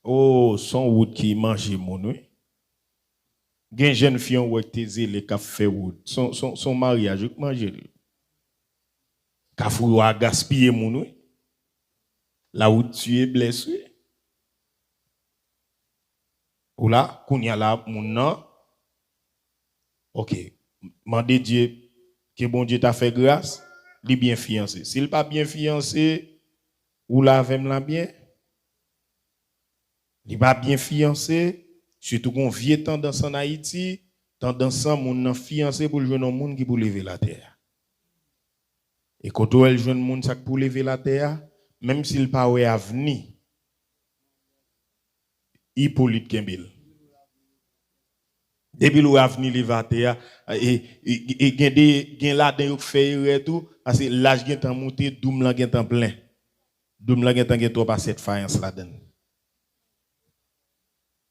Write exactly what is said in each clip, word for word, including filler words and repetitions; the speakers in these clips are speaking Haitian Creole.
Oh, s on wout ki manje moun, wi. Gen jèn fi an wè k te zele k ap fè wout. S on, s on, s on maryaj wi k manje l. Kafou yo a gaspiye moun, wi. Lawout tiye blès, wi. Ou la, kounye a la, moun nan, ok, mande Dye, ke Bondye ta fè gras, li byen fiyanse. Si l pa byen fiyanse, ou la avè m la byen? Li pa byen fiyanse, sitou gon vye tandans ann Ayiti, tandans lan moun nan fiyanse pou l jwenn yon moun ki pou leve l atè a. E kote w wè l jwenn moun sa k pou leve l atè a, menm si l pa wè avni, Ipolit kenbe l. Depi l wè avni leve atè a, e, e, e gen de, gen ladan yo k fè erè tou, paske laj gentan moute, doum lan gentan plen. Doum lan gentan gen twòp asyèt fayans ladan l.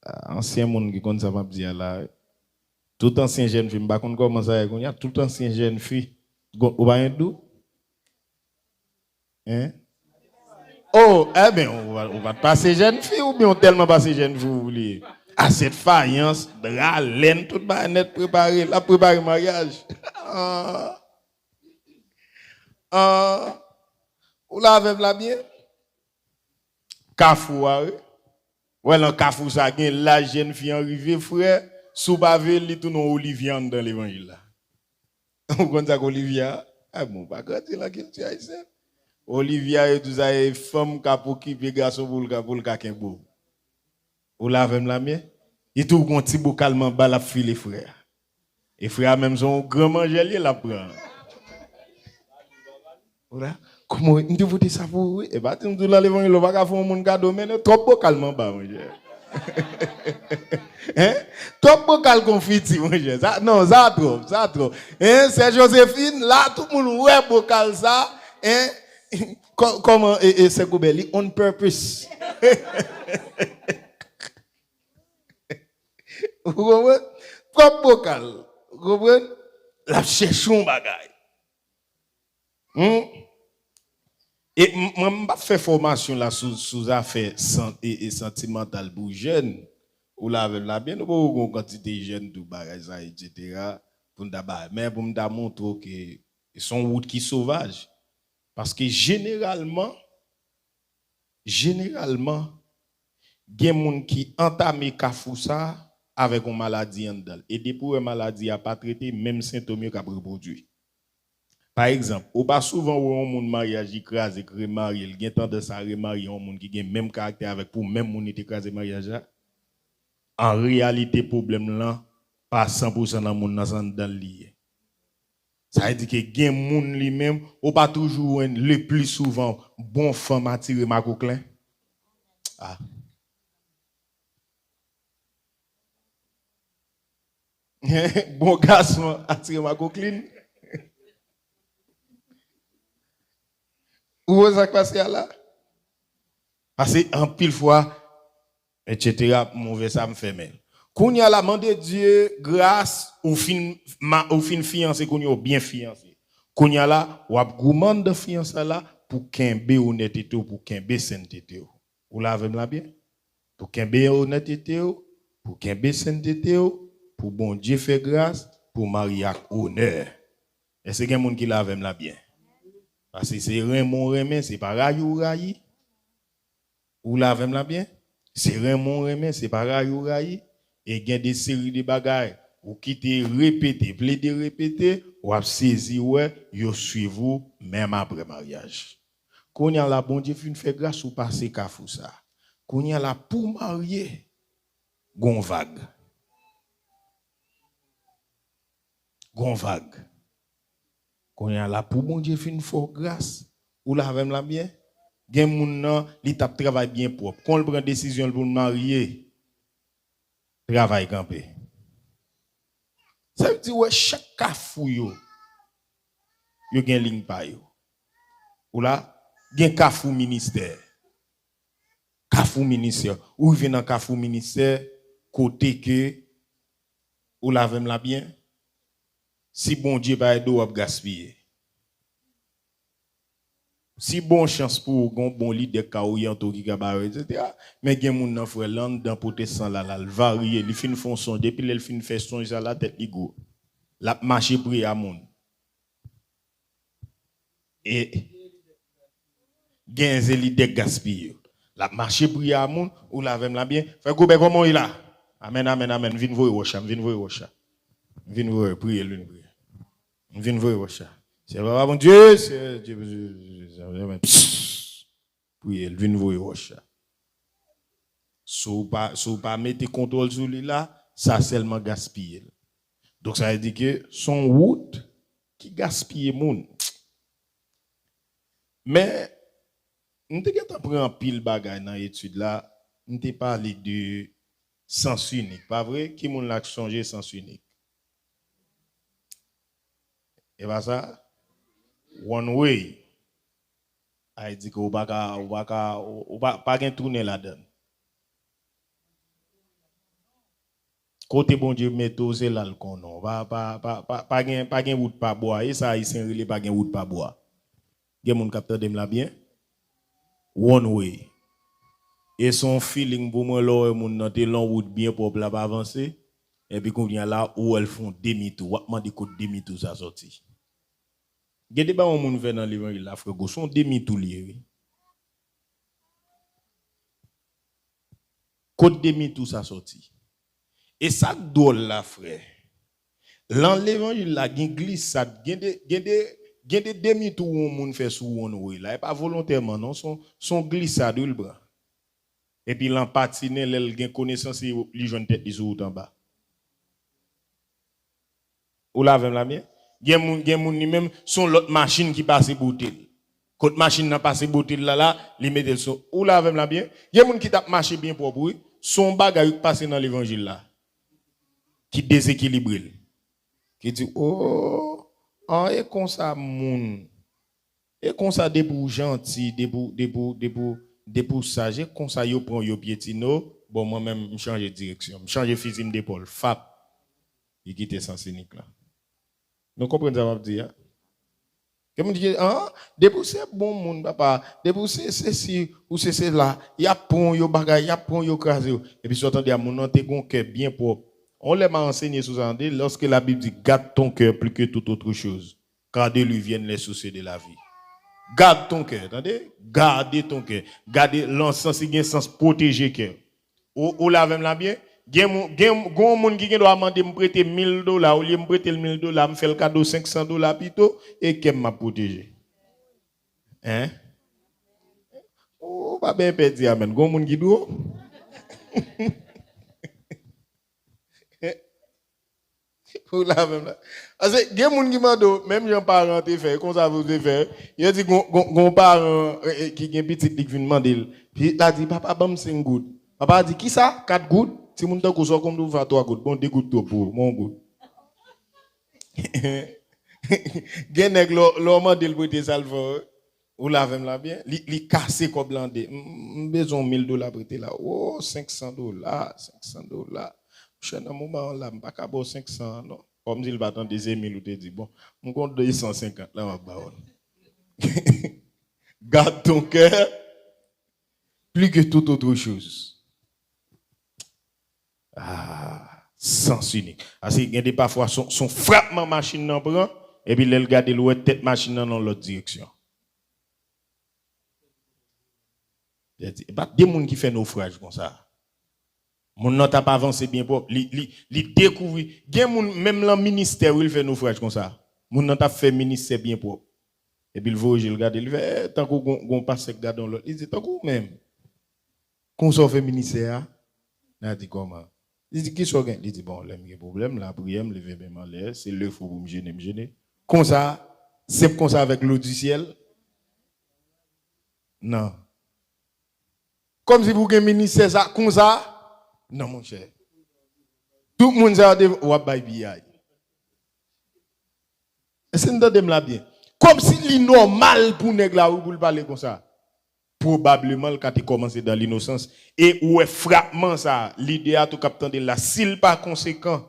Ah, ansyen moun ki konn sa m ap di a la, wi. Tout ansyen jèn fi, m pa konn kòman sa ye kounye a, tout ansyen jèn fi, gon- ou pa gen doum? Hein? Oh, enben, ou, pa- ou pa t pase jèn fi, oubyen ou tèlman pase jèn fi ou bliye? Asyèt fayans, dra, lèn, tout bagay nèt prepare, l ap prepare maryaj. Ah. Ah. Ou la avè m la byen? Kafou a, wi. Wè, lan kafou sa, gen laj jèn fi an rive, frè, si w pa veye l, li tounen yon Olivia anndan levanjil la. Ou konn sa k Olivia a? A bon, ou pa grandi lan kilti ayisyèn. Olivia, yo di sa, e fanm k ap okipe gason pou l ka, pou l ka kenbe w. Ou la avè m la byen? Li tou gon ti bokal manba l ap file frè a. E frè a menm se yon gran manjè l ye, l ap pran. Ou la? Kòman, m te pote sa pou ou, wi. E pa di m di w lan levanjil, ou pa ka fè yon moun kado, men twòp bokal manba, monchè. Hein? Twòp bokal konfiti, monchè. Sa, non, sa twòp, sa twòp. Hein, sè Josephine, la, tout moun wè bokal sa, hein? Kò- Kòman, e, e, sè Gobè, li on purpose. Ou konprann? Twòp bokal. Ou konprann? L ap chèche yon bagay. Hmm? E m- mwen, m p ap fè fòmasyon la sou, sou zafè san- e, e santimantal pou jèn. Ou la avè m la byen, nou poko gon kantite jèn tou bagay sa, etsetera, pou n ta bay. Men pou m ta montre w ke se yon wout ki sovaj. Paske jeneralman, jeneralman, gen moun ki antame kafou sa avèk yon maladi anndan l. E depi w wè maladi a pa trete, menm sentòm yo k ap repwodui. Pa egzanp, ou pa souvan wè yon moun maryaj li kraze k remarye, l gen tandans a remarye yon moun ki gen menm karaktè avèk pou menm moun li te kraze maryaj la? An reyalite, pwoblèm lan pa san pou san nan moun nan, se anndan l li ye. Sa vle di ke gen moun li menm, ou pa toujou wè le pli souvan bon fanm atire makoklin? Ah. Bon gason atire makoklin. Ou wè sa k pase a la? Paske anpil fwa, etsetera, m ouvè sa, m fèmen l. Kounye a la, mande Dye gras, ou fin, ma- ou fin fiyanse, kounye a w byen fiyanse. Kounye a la, w ap goumen anndan fiyans la pou kenbe onètete w, pou kenbe sentete w. Ou la avè m la byen? Pou kenbe onètete w, pou kenbe sentete w, pou Bondye fè gras, pou w marye ak onè. Èske gen moun ki la avè m la byen? Paske se renmen w renmen, se pa rayi w rayi. Ou la avè m la byen? Se renmen w renmen, se pa rayi w rayi. E gen de seri de bagay ou kite repete, plede repete, w ap sezi wè yo swiv ou menm apre maryaj. Kounye a la, Bondye fin fè gras ou pase kafou sa. Kounye a la, pou w marye, gon vag. Gon vag. Kounye a la, pou Bondye fin fè w gras, ou la avè m la byen? Gen moun nan, li t ap travay byen pwòp. Kon l pran desizyon l pou l marye, travay kanpe. Sa vle di, wè, chak kafou yo, yo gen liy pa yo. Ou la, gen kafou ministè. Kafou ministè. Ou rive nan kafou ministè, kote ke ou la avè m la byen. Si Bondye pa ede w, w ap gaspiye. Si bon chans pou ou, gen yon bon lidè k ka oryante w, ki ka ba w, etsetera. Men gen moun nan, frè, l anndan pwotestan la, la, l varye, li fin fè yon sonj, depi lè l fin fè sonj sa la, tèt li gwo. L ap mache priye a moun. E gen se lidè k gaspiye yo. L ap mache priye a moun, ou la avè m la byen. Frè Gobè, kòman w ye la? Amèn, amèn, amèn. M vin voye wòch la, m vin voye wòch la. M vin voye, priye l, vin priye. M vin voye wòch la. Seyè Papa Bondye, Seyè Dye, priye l, vin voye wòch la. Si w pa, si w pa mete kontwòl sou li la, sa sèlman gaspiye l. Donk, sa vle di ke se yon wout ki gaspiye moun. Men, m te gentan pran anpil bagay nan etid la, m te pale de sans inik, pa vre? Ki moun la k sonje sans inik? E pa sa? One way. Ay di ke ou pa ka, ou pa ka, ou, ou pa, pa gen tounen ladan l. Kote Bondye mete w, se la l konnen w. Pa, pa, pa, pa, pa gen, pa gen wout pa bwa. E sa Ayisyen rele pa gen wout pa bwa. Gen moun k ap tande m la byen? One way. E se yon feeling pou mwen lè w wè moun nan te lan wout byen pwòp l ap avanse, epi kounye a la, ou wè l fè yon demi tou. W ap mande kot demi tou sa sòti. Gen de bagay yon moun fè nan levanjil la, frè Gwo, se yon demi tou li ye, wi. Kot demi tou sa sòti? E sa k dwòl la, frè, lan levanjil la, gen glisad, gen de, gen de, gen de demi tou yon moun fè sou one way la. E pa volontèman, non, se yon, se yon glisad, wi, l pran. Epi l anpatinen, lè l gen konesans, li, li jwenn tèt li sou wout anba. Ou la avè m la byen? Gen moun, gen moun li menm, se yon lòt machin ki pase bote l. Kot machin nan pase bote l la, la, li mete l sou. Ou la avè m la byen? Gen moun ki t ap mache byen pwòp, wi. Se yon bagay ki pase nan levanjil la ki dezekilibre l. Ki di, o, an, e konsa moun. E konsa, depi w janti, depi w, depi w, depi w, depi w saj, e konsa yo pran w, yo pyetine w. Bon, mwen menm, m chanje direksyon. M chanje fizi m de pòl. Fap! Li kite sans inik la. Nou konprann sa m ap di a? Gen moun ki di, an, depi w se bon moun, papa, depi w se sesi, ou se sela, y ap pran w, yo bagay, y ap pran w, yo kraze w. Epi sa w tande a, moun nan te gon kè byen pwòp. On lè m a ansenye sou sa, tande, lorsque la Bible dit, garde ton cœur plus que toute autre chose, car de lui viennent les soucis de la vie. Gad ton kè, tande? Gade ton kè. Gade lan sans, li gen sans pwoteje kè. Ou, ou la avè m la byen? Gen moun, gen, gen yon moun ki gen dwa mande m prete mil dola, olye m prete l mil dola, m fè l kado senk san dola pito, e kè m m ap pwoteje. Hein? Ou pa byen pè di amèn. Gen yon moun ki dwe w. Ou la menm la. Paske gen moun ki mande w, menm jan paran te fè, konsa pou te fè. Yo di gon, gon, gon paran, eh, eh, ki gen pitit li k vin mande l. Pitit la di, "Papa, ban m senk goud." Papa a di, "Kisa? Kat goud?" Timoun tankou sa, kòm tou fè twa goud. Bon, de goud twòp pou ou. Bon goud. Gen nèg, lè w, lè w mande l prete sa l fè w, ou la avè m la byen? Li, li kase kòb la an de. M, m bezwen yon mil dola prete la. O, senk san dola, senk san dola. Monchè, nan moman an la, m pa ka ba w senk san an, non. Kòmsi l pa tande se mil ou te di. Bon, m konn de san senkant la, m ap ba w l. Garde ton cœur plus que toute autre chose. Ah, sens unique. Paske gen de pafwa, se yon, se yon frapman machin nan pran, epi lè l gade, l wè tèt machin nan nan lòt direksyon. Li di, e pa de moun ki fè nofraj konsa. Moun nan t ap avanse byen pwòp. Li, li, li dekouvri. Gen moun, menm lan ministè, wi, l fè nofraj konsa. Moun nan t ap fè ministè byen pwòp. Epi l voye je l gade, li fè, eh, tankou gon, gon pastè k gade yon lòt. Li di, tankou ou menm. Konsa w fè ministè a? Nèg la di, kòman? Li di, kisa w gen? Li di, bon, lè m gen pwoblèm, lapriyè, m leve men m anlè, se lefou pou m jene, m jene. Konsa, senp konsa avèk lo di syèl? Non. Kòmsi pou gen ministè sa, konsa? Non, monchè. Tout moun sa yo, w ap bay piyay. Èske n tande m la byen? Kòmsi li nòmal pou nèg la, wi, pou l pale konsa. Pwobableman, l ka te kòmanse dan linosans. E ou wè frapman sa, lidè a tou k ap tande l la, si l pa konsekan,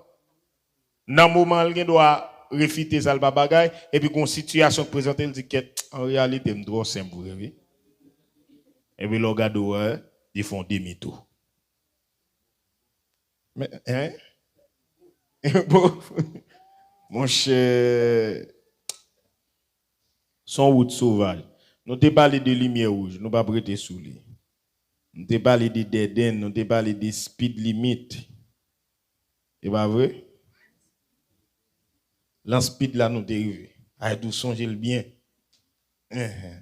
nan moman an, l gen dwa refite sa, l pa bagay, epi gon sitiyasyon k prezante l, di, kèt, An reyalite, m twò senp vre, wi. Epi lè w gade, w wè, li fè yon demi tou. Men, en? Bon, monchè, se yon wout sovaj. Nou te pale de limyè wouj, nou p ap rete sou li. Nou te pale de dead end, nou te pale de speed limit. E pa vre? Nan speed la nou te rive. Ay, tou sonje l byen. Enhen.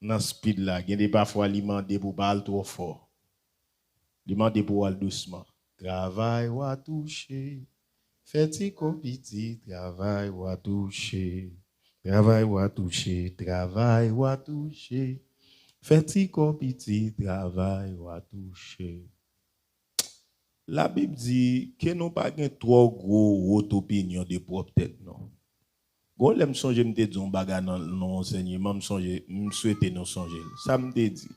Nan speed la, gen de pafwa li mande pou w pa al twò fò. Li mande pou w al dousman. Travay w a touche. Fè ti kò piti, travay w a touche. Travay w a touche, travay w a touche. Fè ti kò piti, travay w a touche. Labib di ke nou pa gen twò gwo wot opinyon de pwòp tèt nou. Gon lè m sonje m te di yon bagay nan, nan ansèyman, m sonje, m swete nou sonje l. Sa m te di?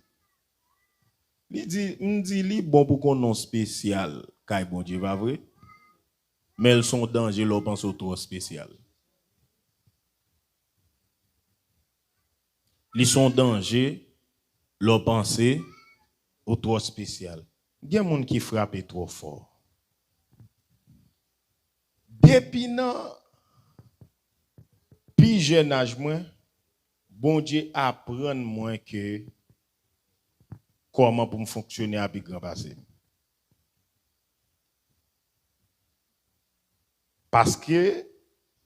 Li di, m di li bon pou konn non espesyal kay Bondye, pa vre? Men l se yon danje lè w panse w twò espesyal. Li se yon danje lè w panse ou twò espesyal. Gen moun ki frape twò fò. Depi nan pi jèn aj mwen, Bondye aprann mwen ke kòman pou m fonksyone a pi gran pase m. Paske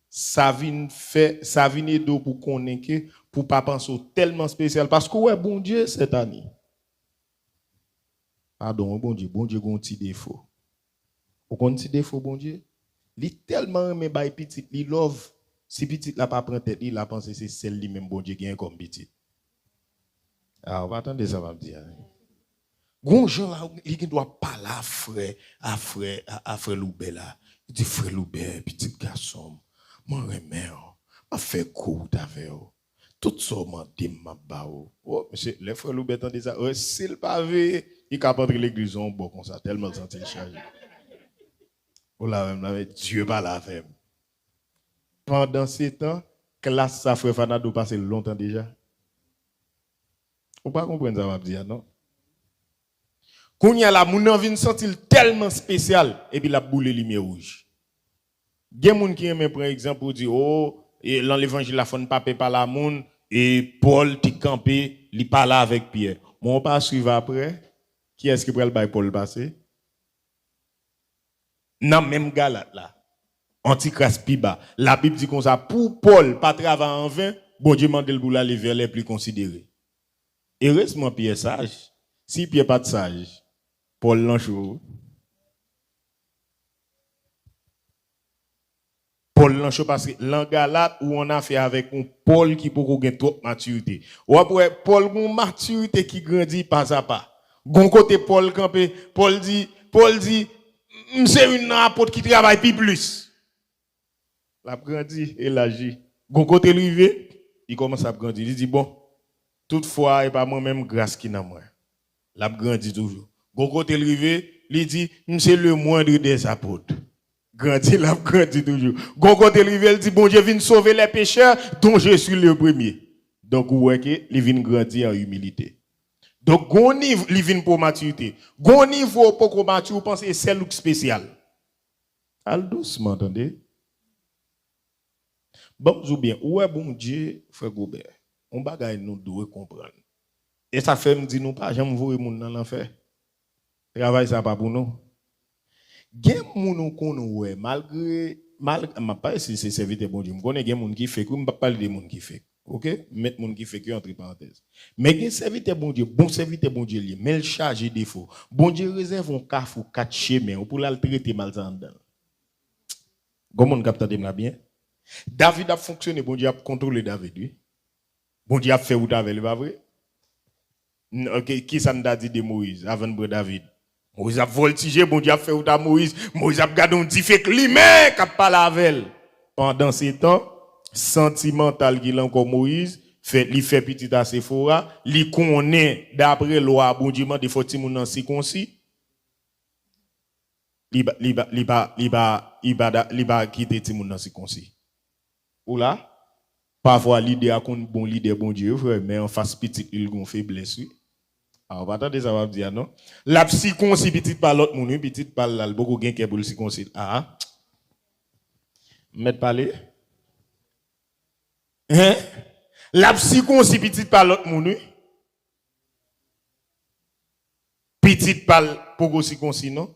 sa vin fè, sa vin ede w pou konnen ke pou pa panse w tèlman espesyal. Paske w wè Bondye, sètani. Padon, wi, Bondye. Bondye gen yon ti defo. Ou konn ti defo Bondye? Li tèlman renmen bay pitit li love, si pitit la pa pran tèt li, l a panse se sèl li menm Bondye genyen kòm pitit. A, ou pa tande sa m ap di a. Gon jan la, li gen dwa pale a frè, a frè, a, a frè Loubè la. Li di, "Frè Loubè, pitit gason m, mwen renmen w. M ap fè gwo wout avè w. Tout sa w mande m, m ap ba w." O, mesye, lè frè Loubè tande sa, wè, si l pa veye, li ka ap antre legliz yon bò konsa, tèlman l santi l chaje. O la menm la, men Dye pale avè m. Pandansetan, klas sa frè Fanado pase lontan deja. Ou pa konprann sa m ap di a, non? Kounye a la, moun nan vin santi l tèlman espesyal, epi l ap boule limyè wouj. Gen moun ki renmen pran egzanp pou di, o, e, nan levanjil la, fò n pa pè pale a moun, e Pòl te kanpe, li pale avèk Pyè. Men w pa swiv apre, kiyès ki pral bay Pòl pase? Nan menm Galat la, antikras pi ba. Labib di konsa, pou Pòl pa travay anven, Bondye mande l pou l ale vers les plus considérés. Erezman Pyè saj. Si Pyè pa t saj, Pòl nan cho. Pòl nan cho paske lan Galat ou annafè avèk yon Pòl ki poko gen twòp matirite. W ap wè Pòl gen yon matirite ki grandi pa sa pa. Gon kote Pòl kanpe, Pòl di, Pòl di, "M se youn nan apot ki travay pi plis." L ap grandi, elaji. Gon kote l rive, li kòmanse ap grandi. Li di, "Bon, toutfwa, e pa mwen menm, gras ki nan mwen." L ap grandi toujou. Gon kote l rive, li di, "M se le moindre des apôtres." Grandi, l ap grandi toujou. Gon kote l rive, l di, "Bondye vin sove les pécheurs, dont je suis le premier." Donk, ou wè ke li vin grandi an imilite. Donk, gon nivo, li vin pran matirite. Gon nivo ou poko matire, ou panse e sèl ou k espesyal. Al dousman, tande. Ban m di w byen, ou wè Bondye, frè Gobè, yon bagay nou dwe konprann. E sa fè m di nou pa janm voye moun nan lanfè. Travay sa pa pou nou. Gen moun ou konn wè, malgre, mal, m ap pale si se sèvitè Bondye. M konnen gen moun ki fake, wi, m p ap pale de moun ki fake. Oke? M met moun ki fake yo antre parantèz. Men gen sèvitè Bondye, bon sèvitè Bondye li ye, men l chaje defo. Bondye rezève yon kafou kat chemen, ou pou l al trete mal sa anndan l. Gon moun k ap tande m la byen? David ap fonksyone, Bondye ap kontwole David, wi. Bondye ap fè wout avè l, e pa vre? N-, ki, kisa n ta di de Moyiz avan n pran David? Moyiz ap vòltije, Bondye ap fè wout a Moyiz. Moyiz ap gade yon dife k limen k ap pale avè l. Pandansetan, santimantal ki lan kò Moyiz, fè, li fè pitit a Sefora, li konnen, dapre lwa a Bondye mande, fò timoun nan sikonsi. Li pa, li pa, li pa, li pa, li pa da-, li pa kite timoun nan sikonsi. Ou la? Pafwa lidè a konn bon lidè Bondye wi, frè, men anfas pitit li, l gon feblès wi. A, ou pa tande sa m ap di a non. L ap sikonsi pitit pa lòt moun wi, pitit pa l la, l poko gen kè pou l sikonsi l. A, m mèt pale? Hen? L ap sikonsi pitit pa lòt moun wi. Pitit pa l poko sikonsi non.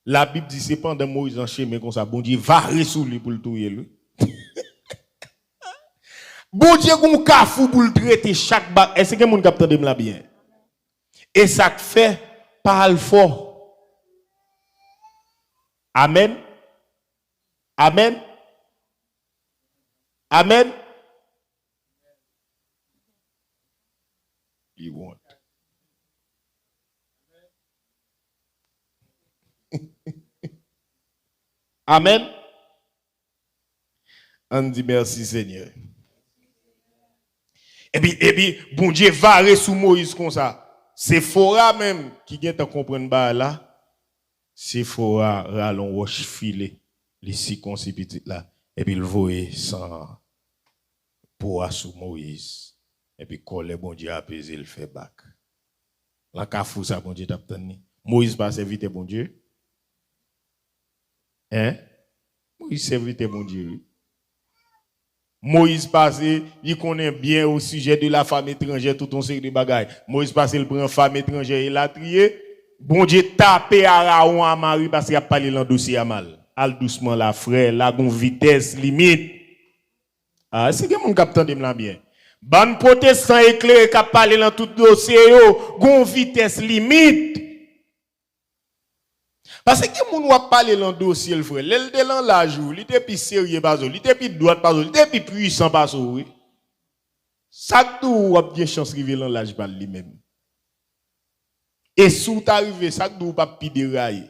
Labib di se pandan Moyiz an chemen konsa, Bondye vare sou li pou l touye l wi. Bondye gon kafou pou l trete chak ba-, èske gen moun k ap tande m la byen? E sa k fè, pa al fò. Amèn. Amèn. Amèn. Li wont. Amèn. Ann di mèsi, Senyè. Epi, epi, Bondye vare sou Moyiz konsa. Sefora menm ki gentan konprann bagay la, Sefora rale yon wòch file, li sikonsi pitit la, epi l voye san an, po a sou Moyiz. Epi kòlè Bondye apeze, l fè bak. Nan kafou sa, Bondye t ap tann li. Moyiz pa sèvitè Bondye? Hein? Moyiz sèvitè Bondye, wi. Moyiz pase, li konnen byen o sijè de la femme étrangère, tout yon seri de bagay. Moyiz pase, l pran fanm etranjè, elatriye. Bondye tape Arawon a mari paske y ap pale lan dosye a mal. Al dousman la, frè, la gon vitès limit. A, èske gen moun k ap tande m la byen? Bann pwotestan eklere k ap pale lan tout dosye yo, gon vitès limit. Paske gen moun w ap pale lan dosye l, frè. Lè l te lan laj ou, li te pi serye pase w, li te pi dwat pase w, li te pi pwisan pase w, wi. Sa k di w w ap gen chans rive lan laj pa l li menm? E si w ta rive, sa k di w w p ap pi deraye?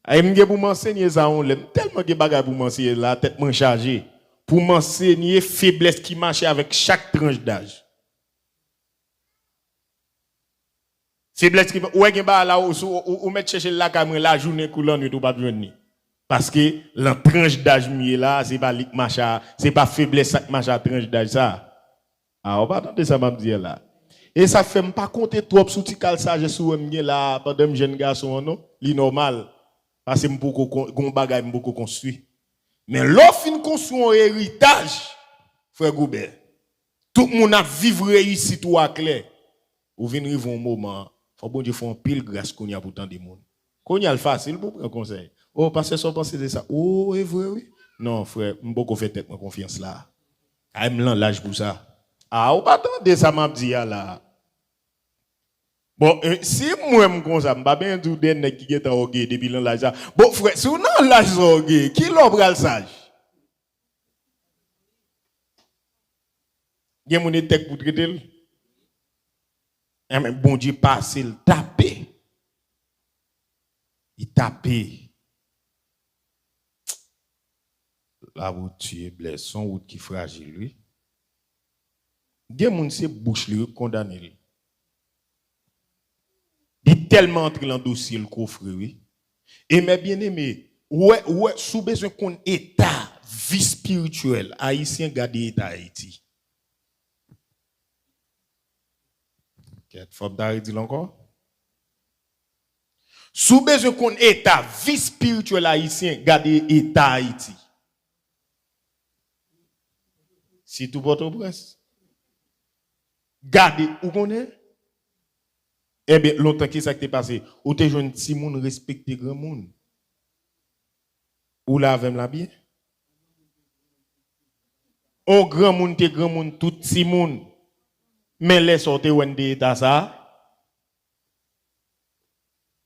Ay, m gen pou m ansenye sa yon lè. M tèlman gen bagay pou m ansenye la, tèt mwen chaje. Pou m ansenye feblès ki mache avèk chak tranch daj. Feblès ki, ou wè gen bagay la, ou, ou, ou, ou mèt chèche l lakay mwen lajounen kou lannwit, ou p ap jwenn li. Paske lan tranch daj m ye la, se pa li k mache a, se pa feblès sa k mache a tranch daj sa. A, ou pa tande sa m ap di a la. E sa k fè m pa konte twòp sou ti kal sajès ou wè m gen la a pandan m jèn gason an non. Li nòmal. Paske m poko kon-, gon bagay m poko konstwi. Men lè w fin konstwi yon eritaj, frè Goubè, tout moun ap viv reyisit ou a klè. Ou vin rive yon moman, fò Bondye fè w anpil gras kounye a pou w tande moun. Kounye a l fasil pou w pran konsèy. O, pastè, sa w panse de sa? O, e vre wi. Non, frè, m poko fè tèt mwen konfyans la. Ay, m lan laj pou sa. A, ou pa tande sa m ap di a la. Bon, e, si m wè m konsa, m pa bezwen di w de nèg ki gentan ògeye depi lan laj sa. Bon, frè, si w nan laj sa ògeye, kilè w pral saj? Gen moun e tèk pou trete l. Enben, Bondye pase l tape. Li tape. Lawout ye blè, se yon wout ki frajil, wi. Gen moun se bouch li, wi, k kondane l. Li tèlman antre lan dosye l kofre, wi. E mè byeneme, ou wè, ou wè, si w bezwen konn eta vi espirityèl ayisyen, gade eta Ayiti. Kèt, fò m ta redi l ankò. Si w bezwen konn eta vi espirityèl ayisyen, gade eta Ayiti. Sitou Pòtoprens. Gade, ou konnen? Enben, lontan, ki sa k te pase? Ou te jwenn timoun respekte granmoun. Ou la avè m la byen? On granmoun te granmoun tout timoun. Men lè sa w te wè n de eta sa a?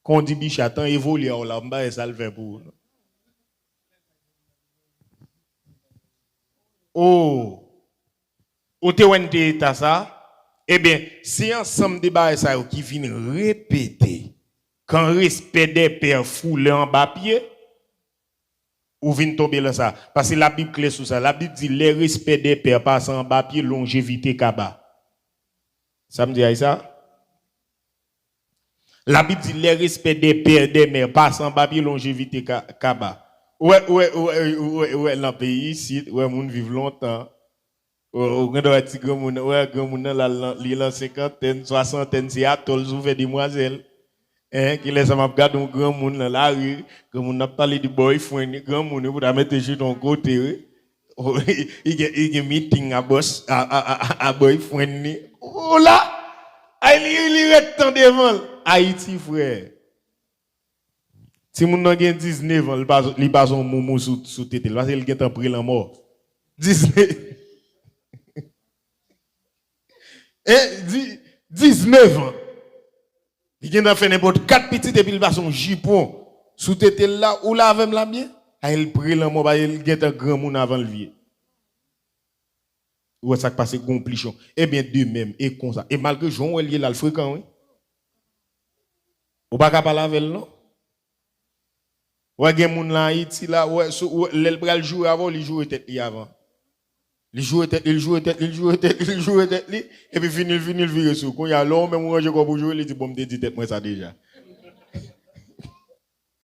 Kon di Bicha, tan evolye a w la, m pa wè sa l fè pou ou, non. O, ou te wè n te eta sa? Ebyen, se ansanm de bagay sa yo ki vin repete. Quand respect des pères foule anba pye, ou vin tonbe lan sa. Paske Labib klè sou sa. Labib di, les respects des pères passent anba pye, longévité kaba. Sa m di a, e sa? Labib di, les respects des pères, des mères passent anba pye, longévité ka-, kaba. Ou wè, ou wè, ou wè, ou wè, ou wè nan peyi isit, ou wè moun viv lontan. Ou, ou gen dwa wè ti granmoun, ou wè granmoun nan la, lan- li lan senkantèn, swasantèn, se atòl sou fè demwazèl. Hein, kilè sa m ap gade yon granmoun nan lari, granmoun nan ap pale de boyfriend, granmoun wi, pou ta mete chita yon kote, wi. Oh, li gen, li gen meeting a boss, a, a, a, a, a boyfriend li. Oh la! Ay, li, li ret tan devan l. Ayiti, frè. Timoun nan gen diznèf an, li pa, li pa son moumou sou, sou tete l, paske li gentan pre lanmò. Diznèf. Eh, di, diznèf an. Li gentan fè nenpòt kat pitit epi li pa son jipon sou tete l la, ou la avè m la byen? Ay, li pre lanmò, paske li gentan granmoun avan l vye. Ou wè sa k pase gon plichon. Ebyen, de menm, e konsa. E malgre jan w wè l ye la, l frekan, wi. Ou pa ka pale avè l, non. Ou wè gen moun la Ayiti la, ou wè, sou, ou wè, lè l pral joure avè w, li joure tèt li avan. Li joure tèt li, li joure tèt li, li joure tèt li, li joure tèt li, epi fini l, fini l vire sou. Kounye a, lè w menm ou ranje kò w pou joure, li di, bon, m te di tèt mwen sa deja.